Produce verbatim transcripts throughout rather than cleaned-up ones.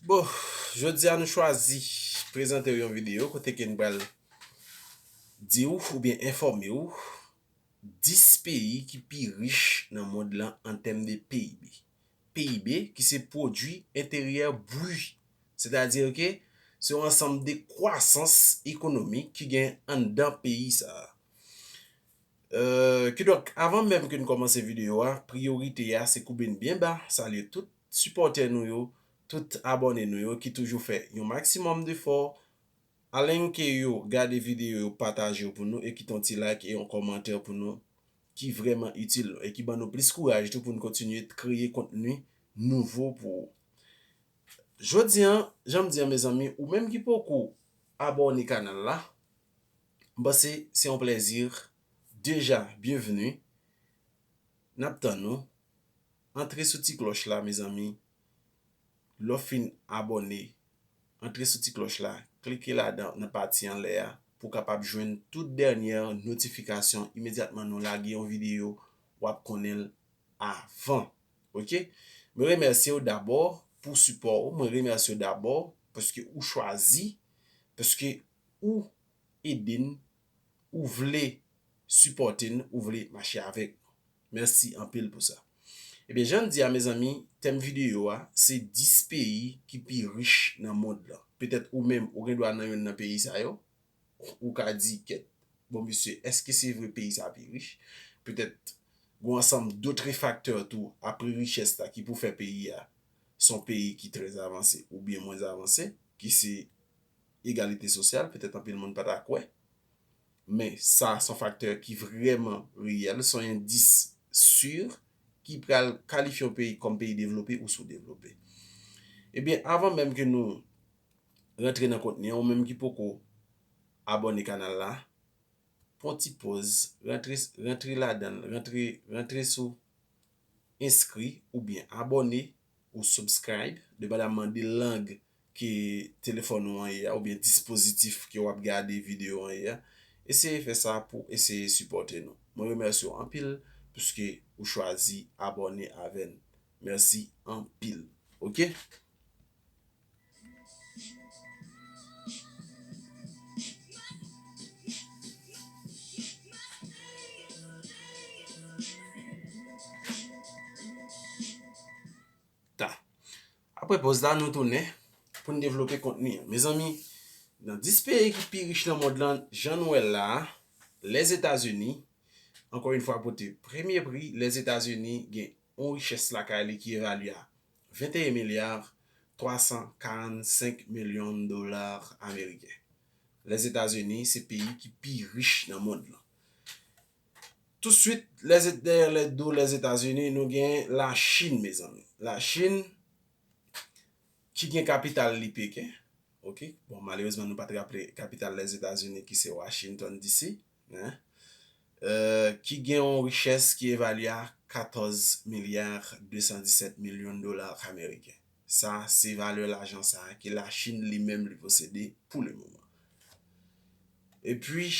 Bon, jodi a nou chwazi prezante w yon videyo kote ke n pral di w oubyen enfòme w dis peyi ki pi rich nan mond lan an tèm de P I B. P I B ki se pwodui enteryè bri, sètadi ke se yon ansanm de kwasans ekonomik ki gen anndan peyi sa a. Euh, kidonk, avan menm ke n kòmanse videyo a, priyorite a se koube n byen ba, salye tout sipòtè nou yo, tout abòne nou yo ki toujou fè yon maksimòm defò, alenke yo, gade videyo yo, pataje yo pou nou e kite yon ti like e yon kòmantè pou nou ki vrèman itil nou e ki ban nou plis kouraj tou pou n kontinye kreye kontni nouvo pou ou. Jodi a, jan m di a, mezanmi, ou menm ki poko abòne kanal la, m panse se yon plèzi. Deja, byenveni. N ap tann ou. Antre sou ti klòch la, mezanmi. Lè w fin abòne, antre sou ti klòch la, klike ladan nan pati anlè a pou w kapab jwenn tout dènyè notifikasyon imedyatman nou lage yon videyo, w ap konnen l avan. Oke? Mwen remèsye w dabò pou sipò w. Mwen remèsye w dabò paske ou chwazi, paske ou ede n, ou vle sipòte n, ou vle mache avèk nou. Mèsi anpil pou sa. Ebyen, jan n di a, mezanmi, tèm videyo a, se dis peyi ki pi rich nan mond lan. Petèt ou menm, ou gen dwa nan youn nan peyi sa yo. Ou ka di, kèt, bon, mesye, èske se vre peyi sa pi rich? Petèt, gen yon ansanm dòt faktè tou, apre richès la, ki pou fè peyi a, se yon peyi ki trè avanse oubyen mwens avanse, ki se egalite sosyal, petèt anpil moun pa ta kwè. Men sa, se yon faktè ki vrèman reyèl, se yon endis si ki pral kalifye yon peyi kòm peyi devlope ou soudevlope. Ebyen, avan menm ke nou rantre nan kontni an, ou menm ki poko abòne kanal la, pran ti pòz, rantre, rantre ladan l, rantre, rantre sou enskri oubyen abòne ou subscribe, depandamman de lang ke telefòn ou an ye a, oubyen dispozitif ke w ap gade videyo an ye a. Eseye fè sa pou eseye sipòte nou. Mwen remèsye w anpil piske ou chwazi abòne avè n. Mèsi anpil. Oke? Ta. Apre pòz la, nou tounen pou n devlope kontni an. Mezanmi, nan dis peyi ki pi rich nan mond lan, jan nou wè l la a, Lèzetazini, ankò yon fwa, pote premye pri. Lèzetazini gen yon richès lakay li ki evalye a venteyen milya twa san karannsenk milyon dola ameriken. Lèzetazini se peyi ki pi rich nan mond lan. Touswit, lèze-, dèyè lè do Lèzetazini, nou gen Lachin, mezanmi. Lachin, ki gen kapital li Peken. Oke? Bon, malerezman, nou pa t raple kapital Lèzetazini, ki se Washington D C, hein? Euh, ki gen yon richès ki evalye a katòz milya de san disèt milyon dola ameriken. Sa, se valè lajan sa a ke Lachin li menm li posede pou le moman. Epi,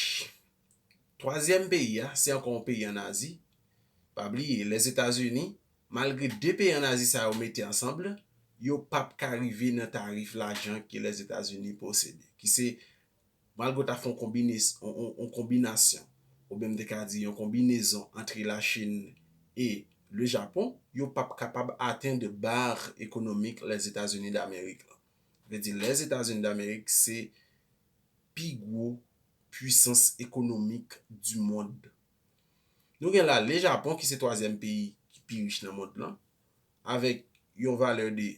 twazyèm peyi a, se ankò yon peyi ann Azi. Pa bliye, Lèzetazini, malgre de peyi ann Azi sa yo mete ansanm, yo p ap ka rive nan tarif lajan ke Lèzetazini posede, ki se, malgre w ta fè yon konbines-, yon, yon, yon konbinasyon, oubyen m te ka di yon konbinezon ant Lachin e le Japon, yo p ap kapab atenn bar ekonomik Lèzetazini Damerik lan. Vle di, Lèzetazini Damerik se pi gwo pwisans ekonomik di mond. Nou gen la, le Japon, ki se twazyèm peyi ki pi rich nan mond lan, avèk yon valè de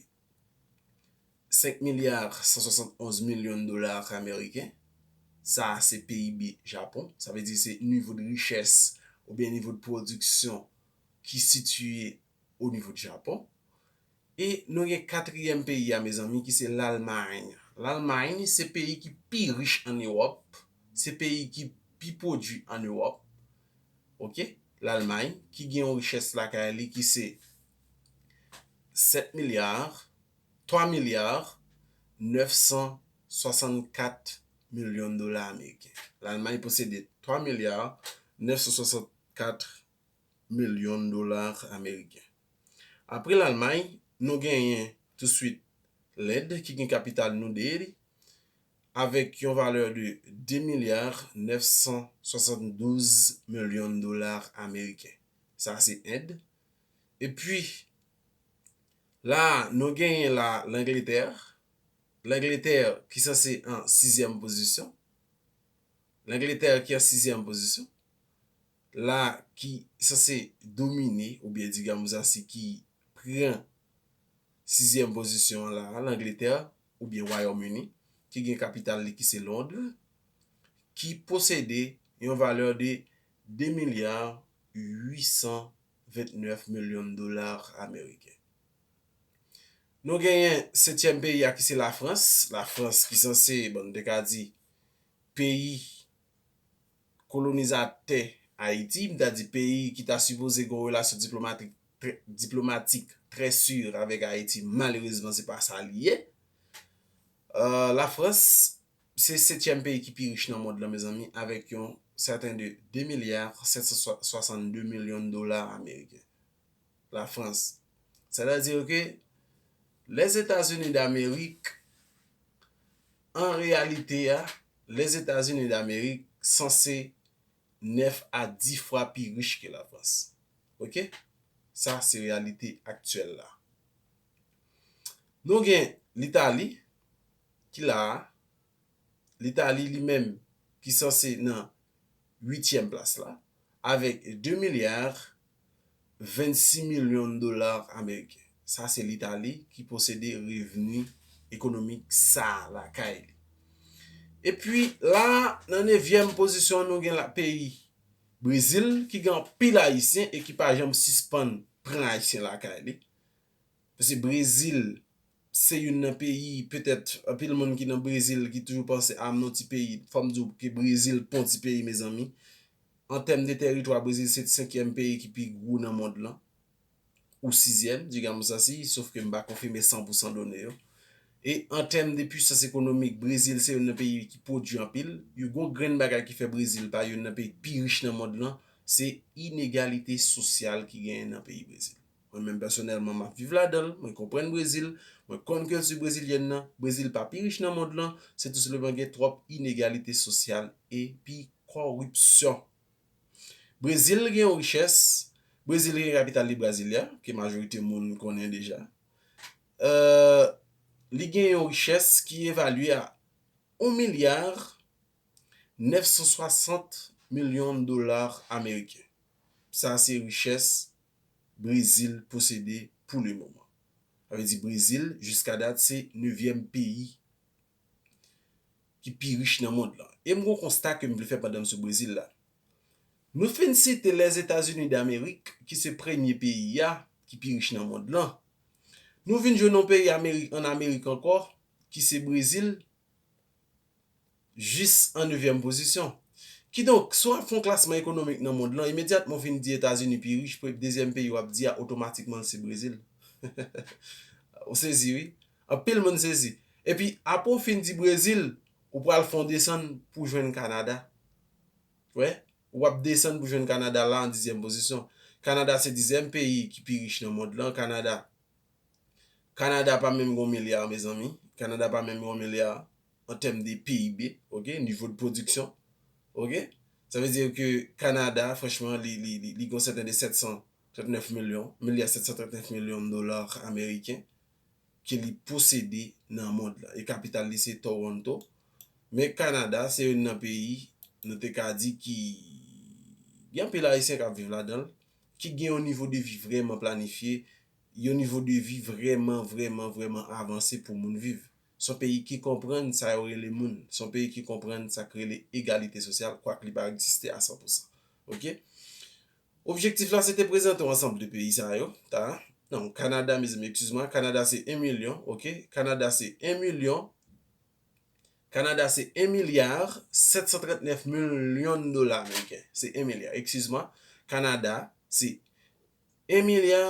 senk milya san swasantonz milyon dola ameriken. Sa a se P I B Japon. Sa vle di se nivo de richès oubyen nivo de pwodiksyon ki sitiye o nivo de Japon. E nou gen katriyèm peyi a, mezanmi, ki se Lalmay. Lalmay se peyi ki pi rich ann Ewòp, se peyi ki pi pwodui ann Ewòp. Oke? Lalmay, ki gen yon richès lakay li ki se sèt milya, twa milya nèf san swasannkat milyon dola ameriken. Lalmay posede twa milya nèf san swasannkat milyon dola ameriken. Apre Lalmay, nou genyen touswit Lend, ki gen kapital New Delhi, avèk yon valè de de milya nèf san swasanndouz milyon dola ameriken. Sa se End. Epi, la, nou genyen la Langletè. Langletè ki sanse an sizyèm pozisyon. Langletè ki an sizyèm pozisyon. La, ki sanse domine, oubyen di granmoun sa si ki pran sizyèm pozisyon an la, Langletè, oubyen Wayòm Ini, ki gen kapital li ki se Lond, ki posede yon valè de de milya uit san ventnèf milyon dola ameriken. Nou genyen setyèm peyi a ki se Lafrans. Lafrans ki sanse, bon, nou te ka di, peyi kolonizatè Ayiti, m ta di peyi ki ta sipoze gen yon relasyon diplomatik trè, diplomatik trè si avèk Ayiti, malerezman, se pa sa li ye. Euh, Lafrans, se setyèm peyi ki pi rich nan mond lan, mezanmi, avèk yon sèten de de milya sèt san swasannde milyon dola ameriken. Lafrans. Sètadi ke Lèzetazini Damerik, an reyalite a, Lèzetazini Damerik sanse nèf a dis fwa pi rich ke Lafrans. Oke? Sa se reyalite aktyèl la. Nou gen Litali, ki la a. Litali li menm ki sanse nan uityèm plas la, avèk de milya vennsis milyon dola ameriken. Sa se Litali ki posede revni ekonomik sa a lakay li. Epi la, nan nevyèm pozisyon, nou gen la peyi Brezil, ki gen anpil Ayisyen e ki pa janm sispann pran Ayisyen lakay li. Paske Brezil se youn nan peyi, petèt, anpil moun ki nan Brezil ki toujou panse, a, m nan ti peyi, fò m di w ke Brezil pa yon ti peyi, mezanmi. An tèm de tèritwa, Brezil se senkyèm peyi ki pi gwo nan mond lan. Ou sizyèm, di granmoun sa si, sof ke m pa konfime san pou san done yo. E an tèm de pwisans ekonomik, Brezil se youn nan peyi ki pwodui anpil. Yon gwo grenn bagay ki fè Brezil pa youn nan peyi ki pi rich nan mond lan, se inegalite sosyal ki genyen nan peyi Brezil. Mwen menm pèsonèlman, m ap viv ladan l, mwen konprann Brezil, mwen konn kilti brezilyèn nan. Brezil pa pi rich nan mond lan, se tou senpleman gen twòp inegalite sosyal epi kòripsyon. Brezil gen yon richès, Brezil gen kapital li Brasilia, ke majorite moun konnen deja. Euh, li gen yon richès ki evalye a yon milya nèf san swasant milyon dola ameriken. Sa se richès Brezil posede pou le moman. Sa vle di Brezil, jiska dat, se nevyèm peyi ki pi rich nan mond lan. E m gon konsta ke m vle fè pandan m sou Brezil la. Nou fin site Lèzetazini Damerik, ki se premye peyi a ki pi rich nan mond lan. Nou vin jwenn yon peyi Amerik, ann Amerik ankò, ki se Brezil, jis an nevyèm pozisyon. Kidonk, si w ap fè yon klasman ekonomik nan mond lan, imedyatman w fin di Etazini pi rich, pre-, dezyèm peyi w ap di a, otomatikman l se Brezil. Ou sezi, wi. Anpil moun sezi. Epi, apre w fin di Brezil, ou pral fè yon desann pou jwenn Kanada. Wè, w ap desann pou jwenn Kanada la an dizyèm pozisyon. Kanada se dizyèm peyi ki pi rich nan mond lan. Kanada Kanada pa menm gen yon milya, mezanmi. Kanada pa menm gen yon milya an tèm de P I B, oke, nivo de pwodiksyon, oke. Sa vle di ke Kanada, franchman, li, li, li, li gen yon sèten de sèt san trannèf milyon, milya sèt san trannèf milyon dola ameriken ke li posede nan mond lan. E kapital li se Toronto. Men Kanada se youn nan peyi, nou te ka di, ki gen anpil Ayisyen k ap viv ladan l, ki gen yon nivo de vi vrèman planifye, yon nivo de vi vrèman, vrèman, vrèman avanse pou moun viv. Se yon peyi ki konprann sa yo rele moun. Se yon peyi ki konprann sa k rele egalite sosyal, kwak li pa egziste a san pou san. Oke? Objektif la, se te prezante yon ansanm de peyi sa yo. Ta, non, Kanada, mezanmi, eskiz mwen, Kanada se en milyon, oke? Kanada se en milyon. Kanada se en milya sèt san trannèf milyon dola ameriken. Se en milya, eskiz mwen. Kanada se en milya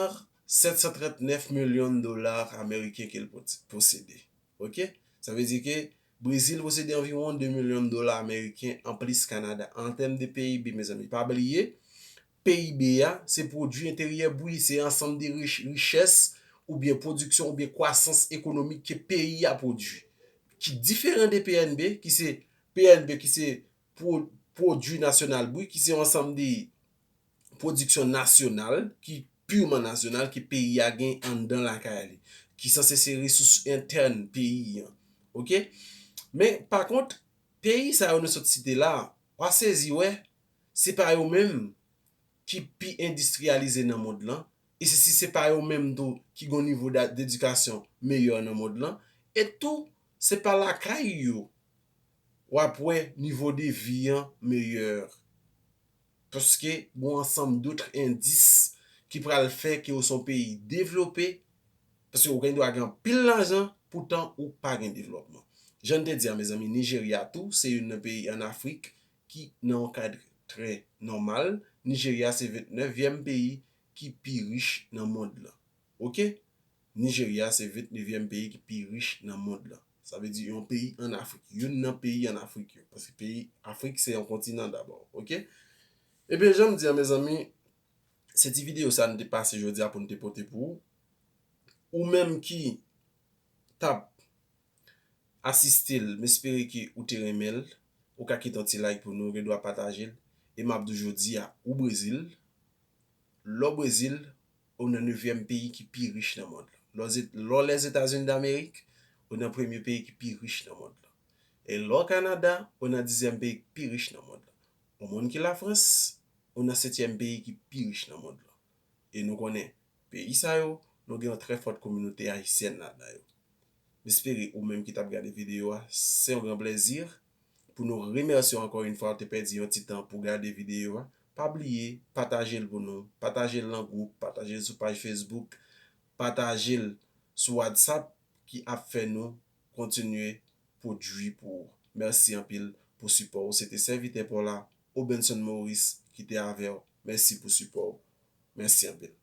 sèt san trannèf milyon dola ameriken ke l po-, posede. Oke? Sa vle di ke Brezil posede anviwon de milyon dola ameriken anplis Kanada. An tèm de P I B, mezanmi, pa bliye, P I B a, se pwodui enteryè bri, se ansanm de rich-, richès oubyen pwodiksyon oubyen kwasans ekonomik ke peyi a pwodui, ki diferan de P N B, ki se P N B ki se pwo- pwodui nasyonal bri, ki se yon ansanm de pwodiksyon nasyonal, ki piman nasyonal, ke peyi a gen anndan lakay li, ki sanse se resous entèn peyi an. Oke? Men, pa kont, peyi sa yo nou sot site la, w a sezi wè, se pa yo menm ki pi endistriyalize nan mond lan, e se, si se pa yo menm tou ki gon nivo da- dedikasyon meyè nan mond lan, e tou, se pa lakay yo w ap wè nivo de vi an meyè. Paske gon ansanm dòt endis ki pral fè ke w se yon peyi devlope, paske w gen dwa gen anpil lajan, poutan ou pa gen devlòpman. Jan n te di a, mezanmi, Nijerya tou, se youn nan peyi ann Afrik ki nan yon kad trè nòmal. Nijerya se vennnevyèm peyi ki pi rich nan mond lan. Oke? Nijerya se vennnevyèm peyi ki pi rich nan mond lan. Sa vle di yon peyi ann Afrik. Youn nan peyi ann Afrik yo. Paske peyi Afrik se yon kontinan dabò. Oke? Ebyen, jan m di a, mezanmi, se ti videyo sa n te pase jodi a pou n te pote pou ou. Ou menm ki t ap asiste l, m espere ke ou te renmen l. Ou ka kite yon ti like pou nou, ou gen dwa pataje l. E m ap di w jodi a, ou Brezil, lè w Brezil, ou nan nevyèm peyi ki pi rich nan mond lan. Lè w Zet- lè w Lèzetazini Damerik, ou nan premye peyi ki pi rich nan mond lan. E lè w Kanada, ou nan dizyèm peyi ki pi rich nan mond lan. Ou moun ki Lafrans, ou nan setyèm peyi ki pi rich nan mond lan. E nou konnen, peyi sa yo, nou gen yon trè fòt kominote ayisyèn ladan yo. M espere ou menm ki t ap gade videyo a, se yon gran plèzi pou nou remèsye w ankò yon fwa ou te pèdi yon ti tan pou gade videyo a. Pa bliye, pataje l pou nou, pataje l nan gwoup, pataje l sou paj Facebook, pataje l sou WhatsApp ki ap fè nou kontinye pwodui pou ou. Mèsi anpil pou sipò w. Se te sèvitè pa w la, Obenson Maurice, ki te avè w. Mèsi pou sipò w. Mèsi anpil.